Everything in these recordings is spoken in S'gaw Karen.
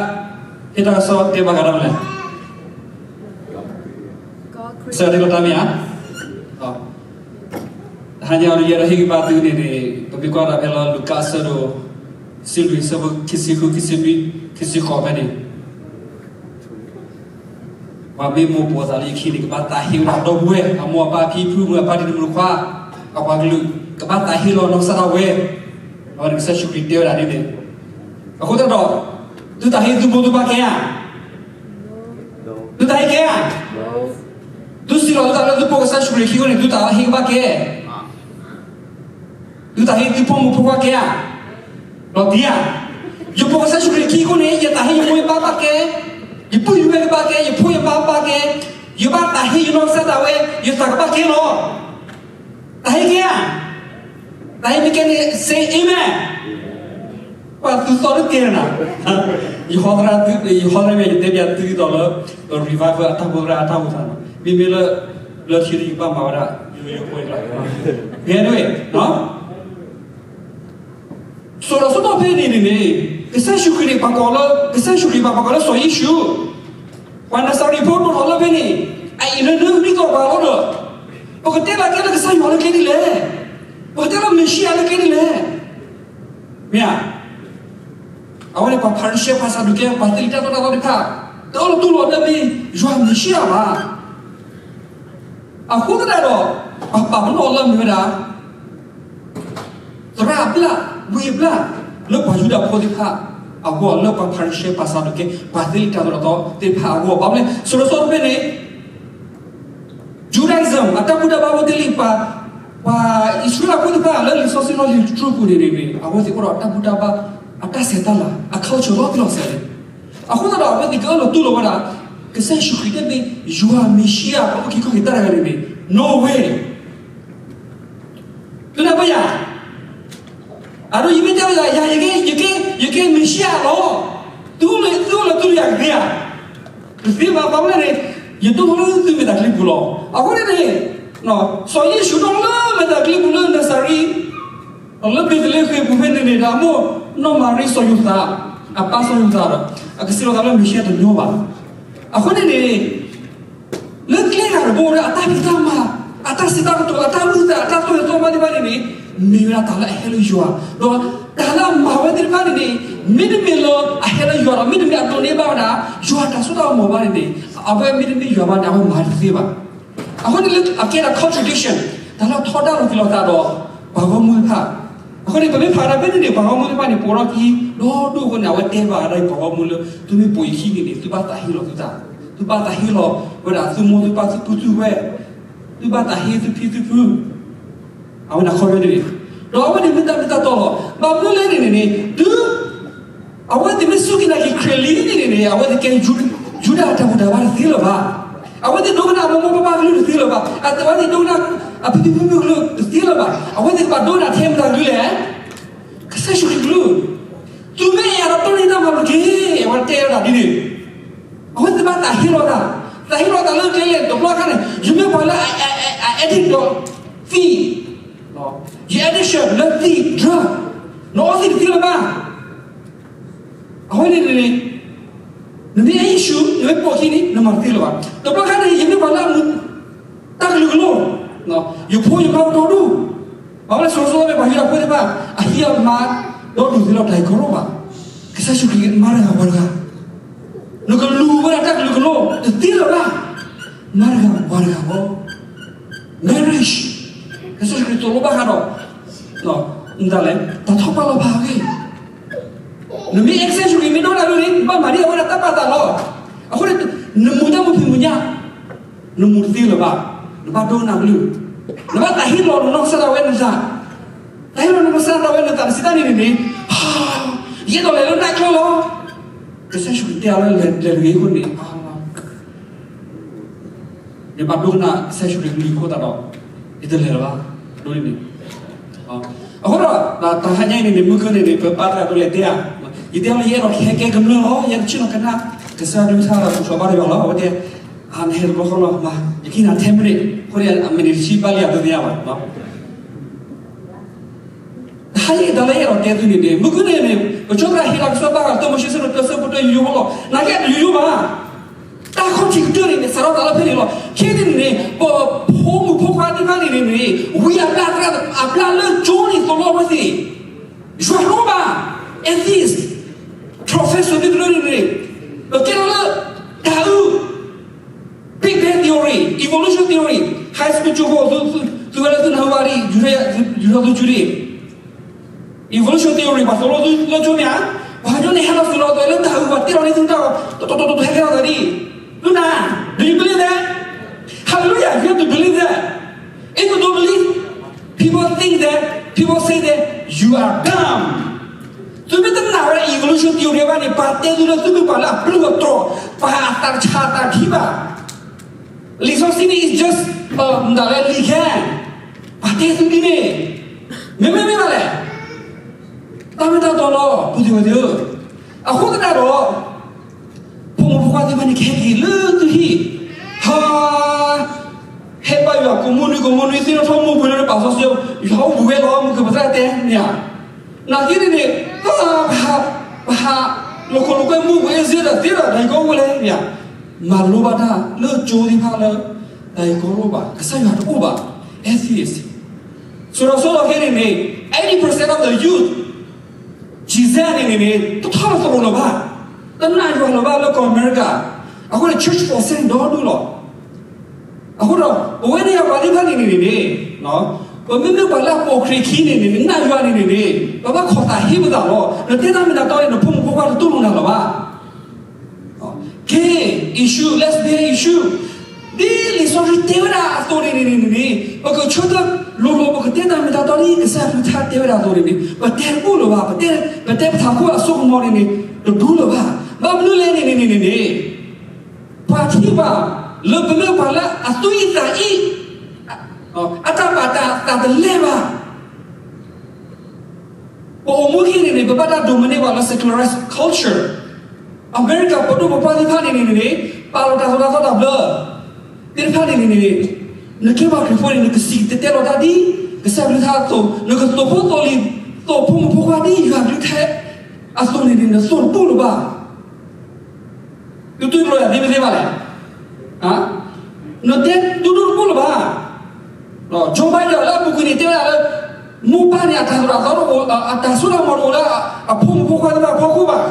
ဟ့ၣ်တၢ်ကစီၣ်တဲဘၣ်ဃးဒ်လဲၣ်. ကစၢ်ယွၤတ့လီၤတၢ်မ့ၢ်ဧါ. တဟါညါအံၤဒီးယအဲၣ်ဒိးဟ့ၣ်ဂံၢ်ဘါသုန့ၣ်န့ၣ် ပမ့ၢ်ကွၢ်ဒၣ်ဖဲလၢလူၤကၣ်အဆၢဒိၣ် တဆံလွံၢ် အဆၢဖိခံဆံဃု ခံဆံနွံ ခံဆံဃိးဖဲန့ၣ် ပှၤမ့ၢ်မိၣ်ပိာ်သးလၢယခံန့ၣ် ကဘၣ်သးဟ့ဝဲဒၣ်ဒီပုၢ်ဝဲၢ် အမိၢ်အပၢ် ဖံဖု မုၢ်အပၢ် ဒ်တမုၢ်တခွါ အပှၤကလုာ် ကဘၣ်သးဟ့လီၤနီၢ်ကစၢ်ဒၣ်ဝဲ. အဝဲန့ၣ်ကစၢ်ယ့ၣ်ၡူးခရံာ်တဲဝဲဒၣ်ဒ်န့ၣ်. အဃိသတးဒီး သုသးဟ့သုမိၢ်သုပၢ်ကဲဧါ. သုသးဟ့ကဲဧါ. သုစံးလီၤသုသးလၢသုပိာ်ကစၢ်ယ့ၣ်ၡူးခရံာ်ခံအဃိန့ၣ် သုသးဟ့ကဘၣ်ကဲ သုသးဟ့သုဖိမုၣ်ဖိခွါကဲဧါ. ဒီးဒ်ဧါ, ယပိာ်ကစၢ်ယ့ၣ်ၡူးခရံာ်ခံအဃိန့ၣ် ယသးဟ့ယမိၢ်ယပၢ်ဘၣ်ကဲ, ယပုၢ်ယဝဲၢ်ကဘၣ်ကဲ, ယဖိယမါဘၣ်ကဲ, ယဘၣ်သးဟ့ယနီၢ်ကစၢ်ဒၣ်ဝဲ, ယသးကဘၣ်ကဲလီၤ. သးဟ့ကဲဧါ. သးဟ့မ့ၢ်ကဲန့ၣ် say amen. ပှၤသုသီတကဲနၤ, ယဟီသရၣ်သု, ယဟီသရၣ်မ့ၢ်ယတဲပျးသုဒ်သိးလၢ revival အတၢ်ဖိသရၣ်အတၢ်အိၣ်သးန့ၣ် မ့မ့ၢ်လၢ လၢထံရူၢ်ကဘၣ်မၤဝဲဒၣ် ယိယိဖိအကျါ, ဂဲၤဒွဲၣ် စိၤဒီးဆိကမိၣ်ဖဲန့ၣ်န့ၣ်န့ၣ် ကစၢ်ယ့ၣ်ၡူးခရံာ်န့ၣ် ပှၤကိးလၢ ကစၢ်ယ့ၣ်ၡူးခရံာ်ပှၤကိးလၢစီၤယ့ၣ်ၡူး, ပှၤနၤစၤရ့းဖိဒိၣ်ထီၣ်လၢဖဲန့ၣ် အအံၤလၢနၢနံၣ်သီပှၤလီၤဒီး ပကတဲလီၤကဲလၢကစၢ်ယွၤလၢကျဲဒ်လဲၣ်, ပကတဲလၢမ့ၣ်ၡံအၤလၢကျဲဒ်လဲၣ်, မ့ၢ်ဧါ. အဝဲန့ၣ်ပှၤဖၤရံၤၡဲ ပှၤစၤဒူးကဲ ပှၤသ့ၣ်လံတၢ်တီတၢ်လိၤသ့ၣ်တဖၣ် တအၢၣ်လီၤတူၢ်လိာ်လၢမ့ၢ်ယွၤမ့ၣ်ၡံအၤဘၣ်. အဃိသတးဒီး ပှၤပာ်ပနီၣ်အီၤလၢမ့ၢ်ဝဲဒၣ် သရၣ်အဘျၣ် ဝံအဘျၣ် လၢပှၤယူဒၤဖိသ့ၣ်တဖၣ်အဂီၢ်, လၢပှၤဖၤရံၤၡဲ ပှၤစၤဒူးကဲ ပှၤသ့ၣ်လံတၢ်တီတၢ်လိၤသ့ၣ်တဖၣ်အဂီၢ်, ဘၣ်မနုၤလဲၣ် စိၤဒီးဆိကမိၣ်ဖဲန့ၣ် Judaism အတၢ်ဘူၣ်တၢ်ဘါဖိတ့ၢ်လံ, ပှၤအံၣ်စရ့လးဖိသ့ၣ်တဖၣ်လၢလံာ်စီဆှံလီၢ်လံၤတကတြူၢ်ပူၤန့ၣ်န့ၣ် အဝဲသ့ၣ်အိၣ်ဒီးတၢ်ဘူၣ်တၢ်ဘါ အတၢ်ဆဲးတၢ်လၤ အ culture လီၤတံၢ်လီၤဆဲးန့ၣ်, အဃိသတးဒီး အဝဲသ့ၣ်ကအၢၣ်လီၤတူၢ်လိာ်ဝဲဒၣ် ကစၢ်ယ့ၣ်ၡူးခရံာ်တမ့ၢ်ယွၤမ့ၣ်ၡံအၤ ပှၤအုၣ်က့ၤခီၣ်က့ၤတၢ်တဂၤန့ၣ်န့ၣ် no way. သုနၢ်ပၢၢ်ယၤ, အဒိ ယမ့ၢ်တဲလၢယၤ ယကဲ ယကဲ ယကဲမ့ၣ်ၡံအၤလီၤ, သုအိၣ်လၢသုအိၣ်လၢသုလၢယၤကသ့ဧါ, တသ့ဘၣ်, ဘၣ်မနုၤလဲၣ်န့ၣ် ယဒိၣ်ထီၣ်လၢသုမဲာ်သၣ်ချံပူၤလီၤ. အဃိန့ၣ်န့ၣ် စီၤယ့ၣ်ၡူးဒိၣ်လၢမဲာ်သၣ်ချံပူၤလၢနၤစၤရ့း လၢဘ့းသလ့ဟ့ၣ်ပူၤဖဲန့ၣ်န့ၣ် ဒီးအမိၢ်နီၢ်မၤရံစီၤယိၤသး အပၢ်စီၤယိၤသးဒီး အကစံးလီၤသးလၢမ့ၣ်ၡံအၤတညီဘၣ်. အဃိန့ၣ်န့ၣ် လၢကျဲဂၤတဘိဒီး အတၢ်ဖံးတၢ်မၤ, အတၢ်စံးတၢ်ကတိၤ, အတၢ်အုၣ်သး, အတၢ်သိၣ်တၢ်သီမၤသ့ၣ်တဖၣ်န့ၣ်န့ၣ် မ့ၢ်ဝဲဒၣ်တၢ်လၢအဟဲလၢယွၤ, ဒီးတၢ်လၢအမၤဝဲသ့ၣ်တဖၣ်န့ၣ်န့ၣ် မ့တမ့ၢ်လၢအဟဲလၢယွၤဒီး မ့တမ့ၢ်အဒိးန့ၢ်ဘၣ်ဝဲဒၣ် ယွၤတၢ်စိတၢ်ကမီၤဘၣ်န့ၣ်န့ၣ် အဝဲမ့တမ့ၢ်ယွၤဘၣ်န့ၣ် အဝဲမၤတသ့ဘၣ်. အဃိန့ၣ်လၢအကဲဒၣ် contradiction တၢ်လၢထီဒါလိာ်က့ၤလိာ်သးဒီး ပှၤဂီၢ်မုၢ်တဖၣ်. အဃိန့ၣ် ပမ့ၢ်ဖးဒၣ်ဖဲန့ၣ်န့ၣ် ပှၤဂီၢ်မုၢ်တဖၣ်န့ၣ် ပိာ်ထီၣ်ခံဒီဒူၣ်အဃိန့ၣ် အဝဲတဲဘၣ်ဒၣ်ပှၤဂီၢ်မုၢ်လၢ သုမ့ၢ်ပိာ်ယခံန့ၣ်န့ၣ် သုဘၣ်သးဟ့လီၤသုသး, သုဘၣ်သးဟ့လီၤဝဲဒၣ်သုမိၢ်သုပၢ်သုပုၢ်သုဝဲၢ်, သုဘၣ်သးဟ့သုဖံသုဖု အဝဲန့ၣ်အခီပညီန့ၣ်, ဒီးအဝဲန့ၣ်မ့ၢ်တၢ်မ့ၢ်တၢ်တီလီၤ. ဘၣ်မနုၤလဲၣ်န့ၣ်န့ၣ် တုၤ အဝဲသ့ၣ်မ့ၢ်စူၢ်က့ၤနာ်က့ၤခရံာ်လံန့ၣ်န့ၣ် အဝဲသ့ၣ်ကဲ ယူဒၤတၢ်ဘူၣ်တၢ်ဘါတသ့လၢၤဘၣ်. အဝဲသ့ၣ်ဒိကနၣ်မိၢ်မိၢ်ပၢ်ပၢ်ကလုၢ်တသ့လၢၤဘၣ်. အဝဲသ့ၣ်ဒိကနၣ်အဖံဖံဖုဖုကလုၢ်တသ့လၢၤဘၣ်. အဝဲသ့ၣ်ကဘၣ်ဒိကနၣ်ထဲမတၤကလုၢ်လဲၣ်, ကစၢ်ယ့ၣ်ၡူးခရံာ်ကလုၢ်. သုမ့ၢ်အဲၣ်ယၤဒီး တိၢ်န့ၢ်တၢ်မၤလိာ်တက့ၢ်, အဝဲတဲဝဲဒၣ်ဒ်န့ၣ်. အဝဲသ့ၣ်ဘၣ်သးဟ့လီၤသး, သးဟ့လီၤသးလၢကျဲလဲၣ် တဘျီခါန့ၣ် ယမ့ၢ်ပှၤလၢအ addict ဒီး သံး, ယ addiction လၢသံး drug, နအီသံးတသ့လၢၤဘၣ်. အဝဲန့ၣ်န့ၣ် နမ့ၢ်အဲၣ်ယ့ၣ်ၡူး နမ့ၢ်ပိာ်ခံန့ၣ် နမၤတသ့လၢၤဘၣ်. တဘျီခါန့ၣ် ယမ့ၢ်ပှၤလၢအမူ တၢ်ကလုာ်ကလိၢ်, ယဖိယမါဒီဒူၣ်, ဘၣ်မနုၤလဲၣ် စိၤစိၤမ့ၢ်ပှၤယူဒၤဖိသ့ၣ်တဖၣ် အဟံၣ်အမါဒီဒူၣ်သ့လီၤ တၢ်အံၤကီထီၣ်ဘၣ်. ကစၢ်ယ့ၣ်ၡူးခရံာ်မၤတဂၤပှၤတဂၤ, နကလူၤဝဲဒၣ်တၢ်ကလုာ်ကလိၢ် တသ့လၢၤဘၣ်. မၤတဂၤပှၤတဂၤလီၤ. Marriage, ကစၢ်ယ့ၣ်ၡူးခရံာ်သိၣ်လိဘၣ်ဃးဒီး မတၤလဲၣ် တၢ်ထီၣ်ပှၢ်လီၤဖးအဂ့ၢ်. နမ့ၢ်အဲၣ်ကစၢ်ယ့ၣ်ၡူးခရံာ် မ့ၢ်ဒိကနၣ်ကလုၢ်န့ၣ် နဘၣ်မၤဒ်အဝဲဒၣ်တၢ်ပာ်သးလီၤ. အဃိန့ၣ် နမူတၢ်မူဖံးမူညၣ် နမူတသ့လၢၤဘၣ်. နဘၣ်ဒိကနၣ်ကလုၢ်, နဘၣ်သးဟ့လီၤနနီၢ်ကစၢ်ဒၣ်ဝဲနသး, သးဟ့လီၤနနီၢ်ကစၢ်ဒၣ်ဝဲနသး နစံးတၢ်န့ၣ်န့ၣ်န့ၣ်, ယအဲၣ်ဒိးလဲၤလၢနၢ်ကျၢၢ်လီၤ. ကစၢ်ယ့ၣ်ၡူးခရံာ်တဲအီၤလၢလဲၤတဂ့ၤအဃိန့ၣ် ယဘၣ်ဒိကနၣ်ကစၢ်ယ့ၣ်ၡူးခရံာ်ကလုၢ်အဃိသတးဒီး ယတလဲၤလၢၤဘၣ်, ဒ်န့ၣ်န့ၣ်. အဃိဒီး တဟါညါအံၤန့ၣ်န့ၣ် မုၢ်ကၢန့ၣ်န့ၣ် ပပၢ်တဂၤဒိးလဲၤတဲဧါ, ယတဲအီၤလၢယအဲၣ်ဒိးကဟဲကဲကမျၢၢ်လီၤ, ယဲတဆ့ၣ်နီၤကနၣ် ကစၢ်ယွၤကလုၢ်ကထါဒီး ပူၤဖျဲးဘါယွၤလီၤ, အဝဲတဲ နဟဲတဘျီဃီလီၤမး, ယကဟ့ၣ်နၤ ten minute အဃိန့ၣ် အ minute တဆံဘၣ်လံ အဒိးသ့ၣ်ညါဘၣ်. တၢ်လၢယအဲၣ်ဒိးတဲသုန့ၣ်န့ၣ် မုၢ်ကနံၤန့ၣ်န့ၣ် ပကစၢ်သးဟ့ၣ်လီၤကစၢ်ဘၣ်ဃး တၢ်မိၤၡ့ဆၢဒိၣ်တၢ ဆၢဖိတၢ ယိယိဖိလီၤ. နာ်က့တယိယိဘၣ်. တၢ်ခီၣ်ထံးကတၢၢ်န့ၣ်န့ၣ် စးထီၣ်သးလၢဖဲန့ၣ်လီၤ. ခဲန့ၣ်န့ၣ် ပဖိမုၣ်ဖိခွါသ့ၣ်တဖၣ်န့ၣ်န့ၣ်န့ၣ် ဝံအဘျၣ်သရၣ်အဘျၣ်လၢကၠိန့ၣ် သိၣ်လိအဝဲသ့ၣ် ယွၤတအိၣ်ဘၣ်. Atheist, professor သ့ၣ်တဖၣ်န့ၣ်န့ၣ် ပကဲထီၣ်လၢတၤအုး Big Bang Theory, Evolution Theory, high school ကၠိဖိ သုဝဲလၢသုနၢ်ဟူဘၣ်ဒ် ယူၤထီၣ်သုကၠူဒံး Evolution Theory ပှၤသိၣ်လိသုလၢကၠိမ့ၢ်ဧါ. ပှၤကညီန့ၣ်ဟဲလီၤသုးလီၤအသးလၢတၤအုး ပှၤတ့လီၤန့ၢ်သုတၢ်ဂီၤ တတီၤတတီၤဟဲကဲထီၣ်သးဒ် သုနၤ Do you believe that? Hallelujah, you have to believe that. If you don't believe, people think that, people say that you are dumb. သုမ့ၢ်တနာ်ဝဲဒၣ် evolution theory ဘၣ်န့ၣ် ပှၤတဲသုလၢသုမ့ၢ်ပှၤလၢအပျုၢ်အတီၤ, ပှၤအသးတဆါအသးခံဘၣ်. လံာ်စီဆှံန့ၣ် is just မတၤလဲၣ် လံာ်ခါ, ပှၤတဲသုဒ်န့ၣ်, မ့မ့ၢ်မ့ၢ်ဘၣ်လဲၣ်. တၢ်မ့ၢ်တၢ်တီလီၤ ပုၢ်သ့ၣ်ဝဲၢ်သ့ၣ်ဧၢ, အဃိသတးဒီး ဖိမုၣ်ဖိခွါသ့ၣ်တဖၣ်န့ၣ် ကဟဲက့ၤလၢသုဟံၣ်, ဟါ, ဟဲဘါယွၤကိးမုၢ်နွံကိးမုၢ်နွံ သ့ၣ်နီၣ်ထီၣ်မိၢ်ပှၢ်လၢပာ်စီဆှံ, ယွၤအိၣ်ဘှံးဝဲလီၤ မုၢ်ကပသၣ်တဲန့ၣ်ဧါ. နာ်က့န့ၣ်န့ၣ်, ပဟး, ပဟးလိာ်ခိၣ်လိာ်ကွဲမုၢ်ပှၢ်အ့ၣ်စ့ဒီးသ့ဒီး တၢ်ဂ့ၢ်ကီအိၣ်ဝဲလဲၣ်န့ၣ်ဧါ. မၤလိဘၣ်တၢ်လၢကၠိသ့ၣ်တဖၣ်လၢ တၢ်ဂ့ၢ်ကီတအိၣ်ဘၣ်, ကစၢ်ယွၤတအိၣ်ဘၣ်, atheist. ဆိဒီးဆိဒီးခဲန့ၣ်န့ၣ်, eighty percent of the youth, Gen Z န့ၣ်န့ၣ်န့ၣ် တထီၣ်တသရိာ်လၢၤဘၣ်, တနာ်ယွၤလၢၤဘၣ်လၢကီၢ်အမဲရကၤ, အဃိန့ၣ် church for sin ဒီဒူၣ်လီၤ. အဃိဒီး ပဝဲန့ၣ်အပှၤသ့ၣ်တဖၣ်န့ၣ်န့ၣ်န့ၣ်, ပမ့မ့ၢ်ပှၤလၢအပိာ်ခရံာ်ခံန့ၣ်န့ၣ် နာ်ယွၤန့ၣ်န့ၣ်န့ၣ် ပဘၣ်ခိးသးဟ့ပသးလီၤ. နတဲတၢ်မ့ၢ်တၢ်တီန့ၣ် နဖိမုၣ်ဖိခွါတတူၢ်လိာ်နၤလၢၤဘၣ်. က့ issue, lesbian issue, ဒ်လံာ်စီဆှံတဲဝဲဒၣ်အသိးန့ၣ်န့ၣ်န့ၣ်န့ၣ်, ပကဆၢထၢၣ်လိၤလိၤ ပကတဲတၢ်မ့ၢ်တၢ်တီဒ်ကစၢ်အကလုၢ်ကထါ တဲဝဲဒၣ်အသိးန့ၣ်န့ၣ် ပတဲတဘူၣ်လၢၤဘၣ်, ပတဲ, ပတဲပထးခိၣ်အစိကမီၤန့ၣ်န့ၣ် တဒူလၢၤဘၣ်. ဘၣ်မနုၤလဲၣ်န့ၣ်န့ၣ်န့ၣ်န့ၣ်, ပှၤထံၣ်ဘၣ် လၢပမ့ၢ်ပှၤလၢအသွံၣ်အသးအံၤ, အတၢ်ပာ်တၢ်သးတလဲၢ်ဘၣ်. ပအိၣ်မူခံန့ၣ်န့ၣ် ပဘၣ်တၢ်ဒိးမန့ၢ်ဘၣ်လၢ secular culture, အမဲရကၤပဒိၣ်ပပှၢ်သ့ၣ်တဖၣ်န့ၣ်န့ၣ်န့ၣ်, ပာ်လီၤတၢ်သိၣ်တၢ်သီတၢ်ဘျၢသ့ၣ်တဖၣ်န့ၣ်န့ၣ်န့ၣ်, နကဲပှၤခရံာ်ဖိန့ၣ် နကစံၣ်တဲၤတဲလီၤတၢ်ဒ်ကစၢ်အကလုၢ်ကထါအသိး, နကသိၣ်ဖိသိၣ်လံၤ, သိၣ်ဖိမုၣ်ဖိခွါဒ်ယွၤကလုၢ်ကထါအသိးန့ၣ်န့ၣ် နသိၣ်တဘူၣ်လၢၤဘၣ်. သုတူၢ်လိာ်ယၤသ့မ့ၢ်သ့ဘၣ်လဲၣ်. နတဲတူၢ်လိာ်တဘူၣ်လၢၤဘၣ်. Joe Biden လၢအပူၤကွံာ်န့ၣ် တဲဝဲဒၣ်လၢ မိၢ်ပၢ်န့ၣ် အတၢ်သိၣ်တၢ်သီတအိၣ်, အတၢ်စိတၢ်ကမီၤတအိၣ်လၢအဖိမုၣ်ဖိခွါသ့ၣ်တဖၣ်အဖီခိၣ်ဘၣ်.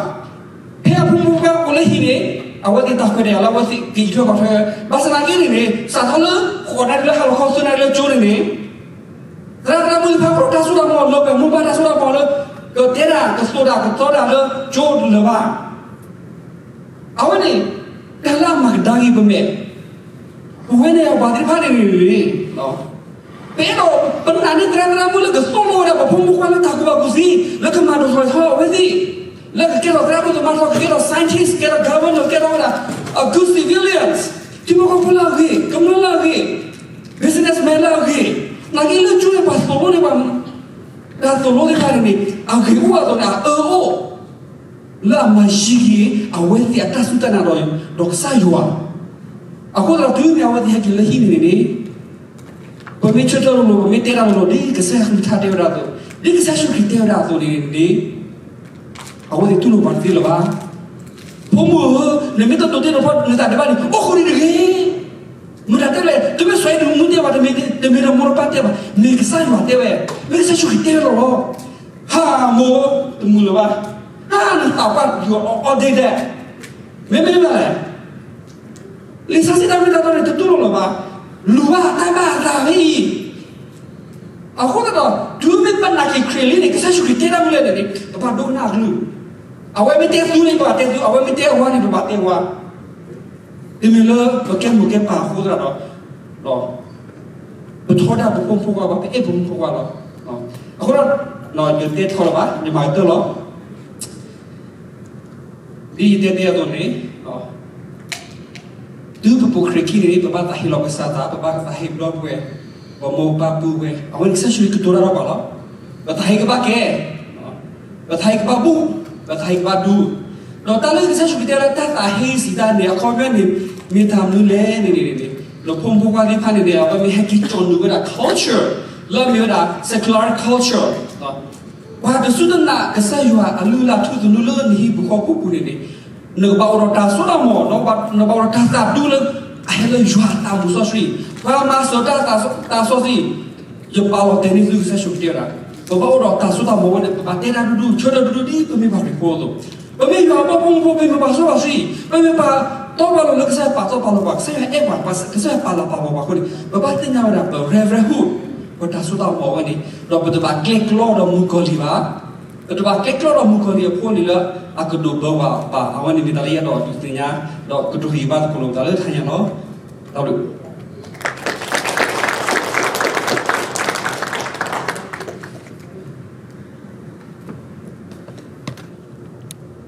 ဖဲအဖိမုၣ်ဖိခွါအိၣ်လၢဟံၣ်န့ၣ် အဝဲသ့ၣ်တၢ်ခွဲးတၢ်ယာ်လၢအဝဲသ့ၣ်က့ၤထွဲကီၢ်ထွဲ, ဘၣ်ဆၣ်သနာ်က့န့ၣ်န့ၣ် စးထီၣ်လၢဃိးနၣ်ရံၣ်လၢဟါလီၤခီ သၢနၣ်ရံၣ်လၢကၠိန့ၣ်န့ၣ် သရၣ်သရၣ်မုၣ်သ့ၣ်တဖၣ် မိၢ်ပၢ်တၢ်စိတၢ်ကမီၤလၢပှဲၤမိၢ်ပၢ်တၢ်စိတၢ်ကမီၤလၢ ကတဲဒၣ်ကသိၣ်တၢ်ကသီတၢ်လၢကၠိတလၢၤဘၣ်. အဝဲန့ၣ် တၢ်လၢအမၤကဒါက့ၤပမဲာ်, ပဝဲန့ၣ်ပှၤသ့ၣ်တဖၣ်န့ၣ်န့ၣ်န့ၣ်, ပအဲၣ်ဒိးပနာ်န့ၢ်သရၣ်သရၣ်မုၣ်လၢကသိၣ်လိဝဲဒၣ်ပဖိမုၣ်ဖိခွါလၢတၢ်ကူၣ်ဘၣ်ကူၣ်သ့, လၢကမၤဒိၣ်ထီၣ်ထီအဝဲသ့ၣ်, လၢကကဲထီၣ်သရၣ်ဒိၣ်သမါထီ ကကဲထီၣ် scientist, ကဲထီၣ် governor, ကဲထီၣ်ဝဲဒၣ် good civilians, ထံဖိကီၢ်ဖိလၢအဂ့ၤ, ကမျၢၢ်လၢအဂ့ၤ, businessman လၢအဂ့ၤ, နာ်က့လၢကၠိန့ၣ် ပှၤသိၣ်လိန့ၢ်ပှၤ တၢ်သိၣ်လိသ့ၣ်တဖၣ်န့ၣ်န့ၣ် အဂ့ၤအိၣ်အသိးန့ၣ် အအၢအိၣ် လၢအမၤယံၤက့ၤ အဝဲသ့ၣ်အတၢ်စူၢ်တၢ်နာ်ဒီး ဒီးကစၢ်ယွၤ. အဃိသတးတုၤမ့ၢ်အဝဲသ့ၣ်ဟဲက့ၤလၢဟံၣ်န့ၣ်န့ၣ်, ပမ့ၢ်ဆၢထၢၣ်လိၤလိၤ ပမ့ၢ်တဲတၢ်လိၤလိၤ ဒ်ကစၢ်ယွၤကလုၢ်ကထါတဲဝဲဒၣ်အသိး, ဒ်ကစၢ်ယ့ၣ်ၡူးခရံာ်တဲဝဲဒၣ်အသိးန့ၣ်န့ၣ် အဝဲသ့ၣ်တူၢ်လိာ်ပှၤတသ့လၢၤဘၣ်. ဖိမုၣ်ဧၢ, နမ့ၢ်တဒိးတ့ဒိးဖျီနသးဒံးဘၣ်န့ၣ် အိၣ်ဃုာ်ဒံးတဂ့ၤ. မတၤတဲလဲၣ်, တမ့ၢ်စီၤအဲၣ်ဒိးမူတဲဘၣ်, တမ့ၢ်ဒီမိၢ်ဒီပၢ်တဲဘၣ်, မ့ၢ်ကစၢ်ယွၤတဲဝဲ, မ့ၢ်ကစၢ်ယ့ၣ်ၡူးခရံာ်တဲဝဲလီၤလီၤ. ဟါမိၢ်, တမုာ်လၢၤဘၣ်, ဟါ နသးပှၢ် you are outdated. မ့မ့ၢ်ဘၣ်လဲၣ်. လံာ်စီဆှံတၢ်မ့ၢ်တၢ်တီန့ၣ် တတူၢ်လိာ်လၢၤဘၣ်, လူၤဘၣ်တၢ်ဘၣ်အသးဖဲအံၤ. အဃိသတးဒီး တုၤမ့ၢ်ပနာ်က့ၤခရံာ်လံန့ၣ် ကစၢ်ယ့ၣ်ၡူးခရံာ်တဲတၢ်မနုၤလဲၣ်န့ၣ်န့ၣ် ပဘၣ်ဒိကနၣ်အကလုၢ်, အဝဲမ့ၢ်တဲသူန့ၣ် ပဘၣ်တဲသူ, အဝဲမ့ၢ်တဲအဝၤန့ၣ် ပဘၣ်တဲအဝၤ, တမ့ၢ်လၢပကဲမိၢ်ကဲပၢ်အဃိသတးဒီး ပထီဒါပဖိမုၣ်ဖိခွါဘၣ်, ပအဲၣ်ပဖိမုၣ်ဖိခွါလီၤ. အဃိဒီး ယတဲထီလၢၤဘၣ်, ယမၤကတၢၢ်လီၤ. ဒ်ယတဲတ့ၢ်အသိးန့ၣ်, တုၤပပိာ်ခရံာ်ခံန့ၣ် ပဘၣ်သးဟ့လီၤကစၢ်သး, ပဘၣ်သးဟ့ဘျီပဝဲ, ပမိၢ်ပၢ်ပုၢ်ဝဲၢ်, အဝဲန့ၣ်ကစၢ်ယ့ၣ်ၡူးခရံာ်ကတိၤတၢ်ဒီးပှၤလီၤ. ပသးဟ့ကဘၣ်ကဲ, ပသးဟ့ကဘၣ်ဘူၣ်, ပသးဟ့ကဘၣ်ဒူ, ဒီးတၢ်လၢကစၢ်ယ့ၣ်ၡူးခရံာ်တဲလၢတၢ်သးဟ့စံးတၢ်န့ၣ် အခီပညီန့ၣ် မ့ၢ်တၢ်မနုၤလဲၣ်န့ၣ်န့ၣ်, ဒီးဖိမုၣ်ဖိခွါသ့ၣ်တဖၣ်န့ၣ်န့ၣ် အဝဲမ့ၢ်ဟဲက့ၤကၠီၣ်နုာ်ဝဲဒၣ် culture လၢအမ့ၢ်ဝဲဒၣ် secular culture ပှၤတစူၢ်တနာ်ကစၢ်ယွၤအလုၢ်အလၢ်ထူသနူလၢနဟံၣ်ပူၤဃီပူၤန့ၣ်န့ၣ်, နကဘၣ်အိၣ်ဒီးတၢ်စိတၢ်ကမီၤ, နကဘၣ်အိၣ်ဒီးတၢ်သးဒူလၢ အဟဲလၢယွၤအသးမူစီဆှံ, ပှၤမၤစၢၤတၢ်သးစီဆှံ, ယပာ်လီၤတဲာ်န့ၢ်သုကစၢ်ယ့ၣ်ၡူးခရံာ်ဝဲဒၣ်, ပဘၣ်အိၣ်ဒီးတၢ်စိတၢ်ကမီၤဝဲန့ၣ် ပဘၣ်တဲတၢ်ဒူဒူ ဆၢထၢၣ်ဒူဒူဒ်ပမ့ၢ်ပှၤခရံာ်ဖိအသိး, ပမ့ၢ်ယွၤအဘီဖိမုၣ်ဖိ ပမ့ၢ်ပှၤစီပှၤဆှံ, ပမ့ၢ်ပှၤတီပှၤလိၤလၢကစၢ်ယွၤပာ်တီပာ်လိၤပှၤ, ကစၢ်ယွၤအဲၣ်ပှၤ, ကစၢ်ယွၤပာ်လၤပာ်ပှၤအဃိန့ၣ် ပဘၣ်သ့ၣ်ညါဝဲဒၣ်ပ reverend ဟူ ပတၢ်စိတၢ်ကမီၤဝဲန့ၣ်, ဒီးပတဘၣ်ကျဲကျီဒီးမုၣ်ကီၤလံၢ်ဘၣ်, ပတဘၣ်ကျဲကျီဒီးမုၣ်ကီၤလံၢ်အဖိန့ၣ်လၢ အကဒိးဘၢပှၤအပၢ်, အဝဲန့ၣ်မ့ၢ်တၢ်လၢယအဲၣ်ဒိးဒုးသ့ၣ်ညါ, ဒီးကတိၤဟ့ၣ်ဂံၢ်ဘါသကိးလိာ်ပသးလၢတဟါညါလီၤ. တၢ်ဘျုး